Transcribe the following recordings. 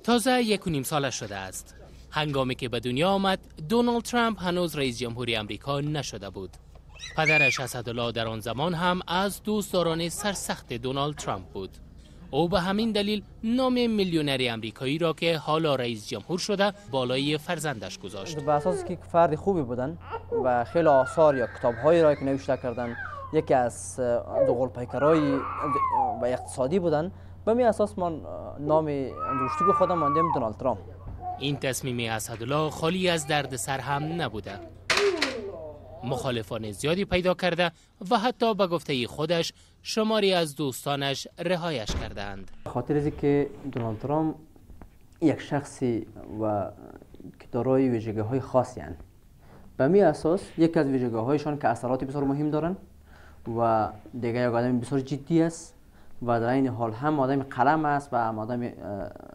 تازه 1.5 ساله شده است. هنگامی که به دنیا آمد، دونالد ترامپ هنوز رئیس جمهوری امریکا نشده بود. پدرش اسدالله در آن زمان هم از دوستداران سرسخت دونالد ترامپ بود. او به همین دلیل نام میلیونر امریکایی را که حالا رئیس جمهور شده بالای فرزندش گذاشت. به اساس که فرد خوبی بودن و خیلی آثار یا کتاب‌هایی را که نوشته کردن، یکی از دو پیکرای و اقتصادی بودن، به می اساس ما نام درشتگو خودم ماندیم دونالد ترامپ. این تصمیم اسدالله خالی از دردسر هم نبوده. مخالفان زیادی پیدا کرده و حتی به گفته خودش شماری از دوستانش رهایش کردند. خاطر از که دونالد ترامپ یک شخصی و که دارای ویژگی های خاصی هستند، به می اساس یکی از ویژگی هایشان که اثرات بسیار مهم دارن و دیگه یک آدم بسیار جدی است و در این حال هم آدم قلم است و هم آدم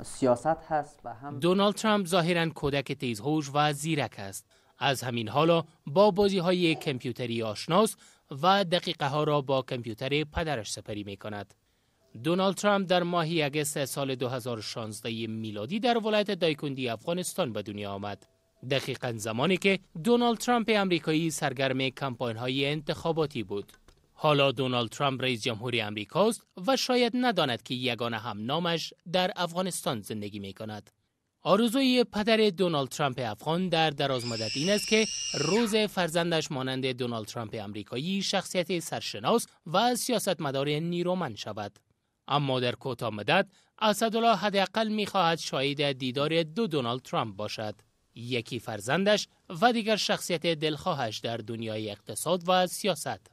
سیاست هست و هم دونالد ترامپ ظاهرا کودک تیزهوش و زیرک است. از همین حالا با بازی های کامپیوتری آشناست و دقیقه ها را با کامپیوتر پدرش سپری می کند. دونالد ترامپ در ماه اگست سال 2016 میلادی در ولایت دایکندی افغانستان به دنیا آمد. دقیقا زمانی که دونالد ترامپ امریکایی سرگرم کمپاین های انتخاباتی بود. حالا دونالد ترامپ رئیس جمهوری امریکاست و شاید نداند که یگانه هم نامش در افغانستان زندگی می کند. آرزوی پدر دونالد ترامپ افغان در دراز مدت این است که روز فرزندش مانند دونالد ترامپ امریکایی شخصیت سرشناس و سیاستمدار نیرومند شود. اما در کوتاه مدت اسدالله حداقل می‌خواهد شاهد دیدار دو دونالد ترامپ باشد. یکی فرزندش و دیگر شخصیت دلخواهش در دنیای اقتصاد و سیاست.